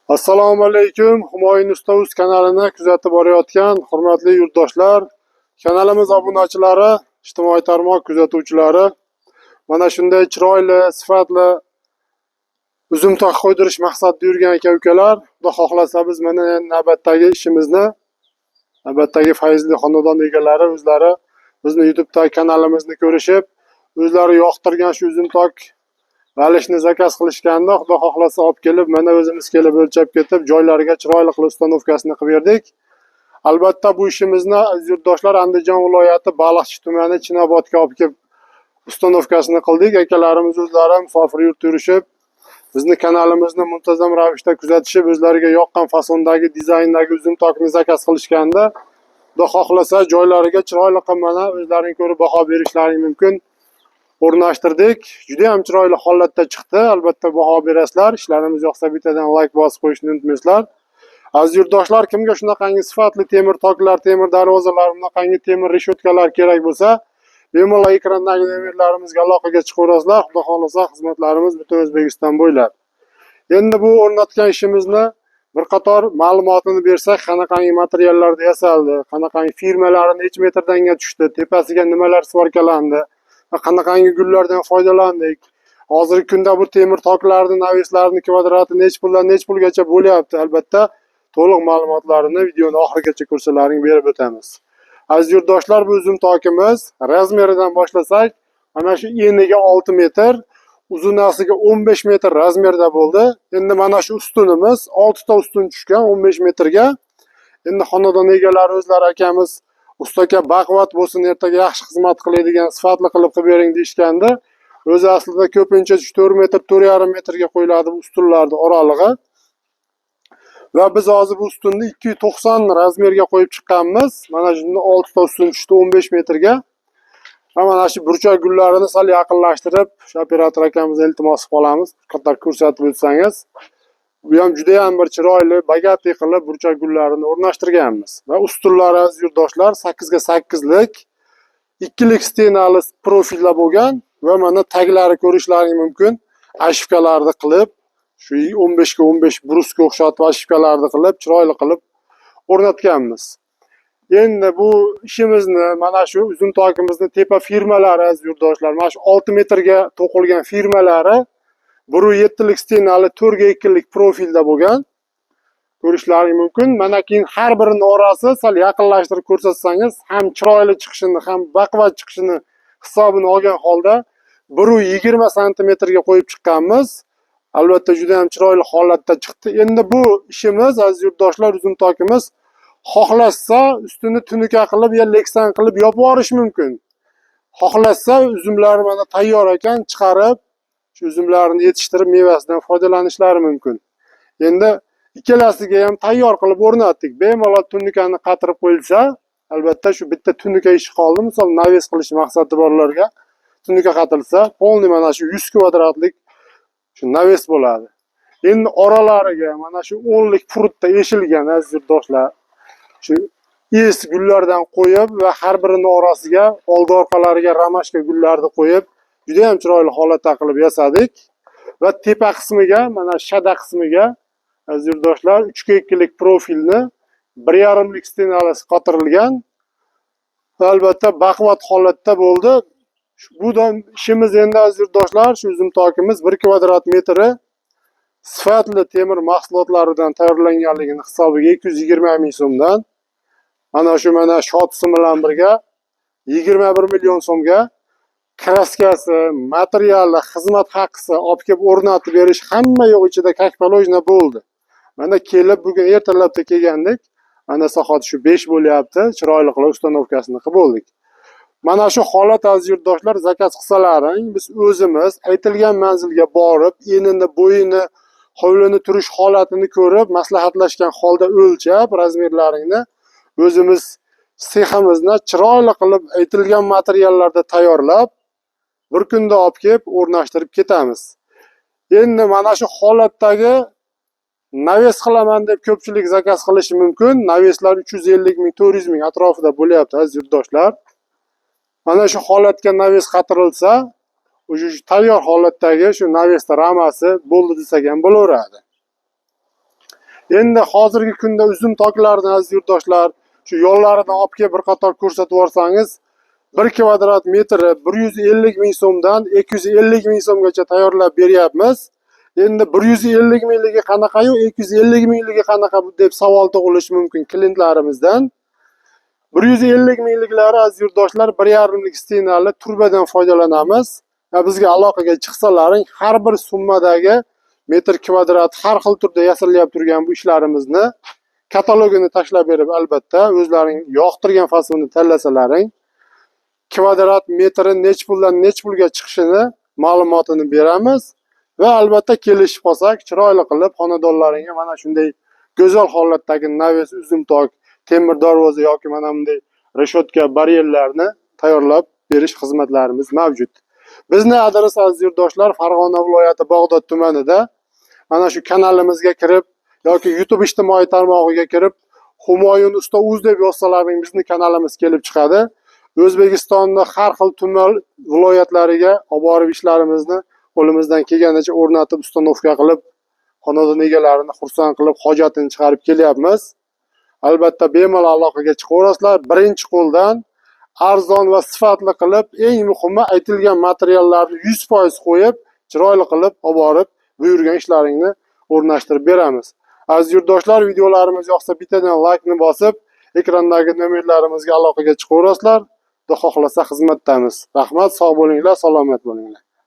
Assalomu alaykum, Humoyun Usta Uz kanalini kuzatib borayotgan hurmatli yurtdoshlar, kanalimiz obunachilari, ijtimoiy tarmoq kuzatuvchilari. Mana shunday chiroyli, sifatli uzum tok qo'ydirish maqsadida yurgan aka-ukalar, Xudo xohlasa biz mana navbatdagi ishimizni, navbatdagi fayzli xonadon egalari o'zlari bizni YouTube'dagi kanalimizni ko'rishib, o'zlari yoqtirgan shu uzum tok valishni zakaz qilishganda, Xudo xohlasa olib kelib, mana o'zimiz kelib o'lchab ketib, joylariga chiroyli qilib ustanovkasini qilib berdik. Albatta bu ishimizni, aziz yurtdoshlar, Andijon viloyati Baliqchi tumani Chinobodga olib kelib ustanovkasini qildik. Akalarimiz o'zlari musofir yurt yurishib, bizni kanalimizni muntazam ravishda kuzatishib, o'zlariga yoqqan fasondagi, dizayndagi uzum tokni zakaz qilishganda, Xudo xohlasa joylariga chiroyli qilib mana o'zlaring ko'rib baho berishlaring mumkin. O'rnashtirdik. Juda ham chiroyli holatda chiqdi. Albatta baho berasizlar. Ishlarimiz yoqsa bittadan like bosib qo'yishni unutmaysizlar. Aziz yurtdoshlar, kimga shunaqangi sifatli temir toklar, temir darvozalar, bunaqangi temir reshotkalar kerak bo'lsa, bemalol ekrandagi nomerlarimizga aloqaga chiqaverasizlar. Xudo xohlasa xizmatlarimiz butun O'zbekiston bo'ylab. Endi bu o'rnatgan ishimizni bir qator ma'lumotini bersak, qanaqangi materiallarda yasaldi, qanaqangi firmalari necha metrdanga tushdi, tepasiga nimalar svarkalandi va qanaqangi gullardan foydalandik. Hozirgi kunda bu temir toklarni, naveslarni kvadrati necha puldan necha pulgacha bo'lyapti. Albatta to'liq ma'lumotlarini videoni oxirigacha ko'rsalaring berib o'tamiz. Aziz yurtdoshlar, bu uzum tokimiz razmeridan boshlasak, mana shu eniga 6 metr, uzunasiga 15 metr razmerda bo'ldi. Endi mana shu ustunimiz 6 ta ustun tushgan 15 metrga. Endi xonadon egalari o'zlari akamiz ustaka baquvvat bo'lsin, ertaga yaxshi xizmat qiladigan, sifatli qilib qilib bering deyishganda, o'zi aslida ko'pincha 4 metr, 4,5 metrga qo'yiladi bu ustunlarning oralig'i. Va biz hozir bu ustunni 290 razmerga qo'yib chiqqanmiz. Mana shunda 6 ta ustun tushdi 15 metrga. Va mana shu burchak gullarini sal yaqinlashtirib, shu operator akamizga iltimos qilib qolamiz. Qator ko'rsatib o'tsangiz. Bu ham juda ham bir chiroyli, bogatiy qilib burchak gullarini o'rnashtirganmiz. Va ustunlari, aziz yurtdoshlar, 8 ga 8lik ikkilik stenali profilda bo'lgan va mana taglari ko'rishlaring mumkin. Ashivkalarni qilib, shu 15 ga 15 brusga o'xshatib ashivkalarni qilib, chiroyli qilib o'rnatganmiz. Endi bu ishimizni mana shu uzum tokimizni tepa firmalari, aziz yurtdoshlar, mana shu 6 metrga to'qilgan firmalari 1,7lik stenali 4 ga 2lik profilda bo'lgan. Ko'rishlaring mumkin. Mana keyin har birini orasi sal yaqinlashtirib ko'rsatsangiz, ham chiroyli chiqishini, ham baquvvat chiqishini hisobini olgan holda 1,20 santimetrga qo'yib chiqqanmiz. Albatta juda ham chiroyli holatda chiqdi. Endi bu ishimiz, aziz yurtdoshlar, uzum tokimiz xohlasa ustini tunuka qilib yo leksan qilib yopib yuborish mumkin. Xohlasa uzumlar mana tayyor ekan, chiqarib shu uzumlarni yetishtirib mevasidan foydalanishlari mumkin. Endi ikkalasiga ham tayyor qilib o'rnatdik. Bemalol tunukani qatirib qo'yilsa, albatta shu bitta tunuka ishi qoldi. Misol naves qilish maqsadi borlarga tunuka qatilsa, polniy mana shu 100 kvadratlik shu naves bo'ladi. Endi oralariga mana shu 10lik prutda eshilgan, aziz yurtdoshlar, shu es gullardan qo'yib va har birini orasiga, oldi orqalariga romashka gullarni qo'yib, juda ham chiroyli holatda qilib yasadik. Va tepa qismiga, mana shada qismiga, aziz yurtdoshlar, 3 ga 2lik profilni 1,5lik stenalasi qotirilgan. Va albatta baquvvat holatda bo'ldi. Bu ishimiz endi, aziz yurtdoshlar, shu uzum tokimiz 1 kvadrat metri sifatli temir mahsulotlaridan tayyorlanganligini hisobiga 220 ming so'mdan, mana shu mana shotisi bilan birga 21 million so'mga kraskasi, materiali, xizmat haqisi olib kelib o'rnatib berish hamma yo'q ichida как положено bo'ldi. Mana kelib bugun ertalabda kelgandik. Mana soat shu 5 bo'lyapti. Chiroyli qilib ustanovkasini qilib bo'ldik. Mana shu holat, aziz yurtdoshlar, zakaz qilsalaring, biz o'zimiz aytilgan manzilga borib, enini, bo'yini, hovlini turish holatini ko'rib, maslahatlashgan holda o'lchab, razmerlaringni o'zimiz seximizni chiroyli qilib aytilgan materiallarda tayyorlab, bir kunda olib kelib o'rnashtirib ketamiz. Endi mana shu holatdagi naves qilaman deb ko'pchilik zakaz qilishi mumkin. Naveslar 350 ming, 400 ming atrofida bo'lyapti, aziz yurtdoshlar. Mana shu holatga naves qatirilsa, o'sha tayyor holatdagi shu navesda ramasi bo'ldi desak ham bo'laveradi. Endi hozirgi kunda uzum toklarni, aziz yurtdoshlar, shu yo'llaridan olib kelib bir qator ko'rsatib yuborsangiz, 1 kvadrat metri 150 ming so'mdan 250 ming so'mgacha tayyorlab beryapmiz. Endi 150 mingligi qanaqa-yu, 250 mingligi qanaqa deb savol tug'ilishi mumkin klientlarimizdan. 150 mingliklari, aziz yurtdoshlar, 1,5lik stenali turbadan foydalanamiz. Va bizga aloqaga chiqsalaring, har bir summadagi metr kvadrat har xil turda yasalyapti turgan bu ishlarimizni katalogini tashlab berib, albatta o'zlaring yoqtirgan fasonni tanlasalaring, kvadrat metri nech puldan nech pulga chiqishini ma'lumotini beramiz va albatta kelishib qolsak, chiroyli qilib xonadonlaringga mana shunday go'zal holatdagi naves, uzumtok, temir darvoza yoki mana bunday reshotka, baryerlarni tayyorlab berish xizmatlarimiz mavjud. Bizni adres, aziz yurtdoshlar, Farg'ona viloyati Bag'dod tumanida. Mana shu kanalimizga kirib yoki YouTube ijtimoiy tarmog'iga kirib Humoyun usta uz deb yozsalaring, bizni kanalimiz kelib chiqadi. O'zbekistonni har xil tuman viloyatlariga olib borib ishlarimizni qo'limizdan kelganicha o'rnatib, установка qilib, xonadon egalarini xursand qilib, hojatini chiqarib kelyapmiz. Albatta bemalol aloqaga chiqaverasizlar. Birinchi qo'ldan arzon va sifatli qilib, eng muhimi aytilgan materiallarni 100% qo'yib, chiroyli qilib olib borib, buyurgan ishlaringni o'rnashtirib beramiz. Aziz yurtdoshlar, videolarimiz yoqsa bittadan laykni bosib, ekrandagi nomerlarimizga aloqaga chiqaverasizlar. Xudo xohlasa xizmatdamiz. Rahmat, sog' bo'linglar, salomat bo'linglar.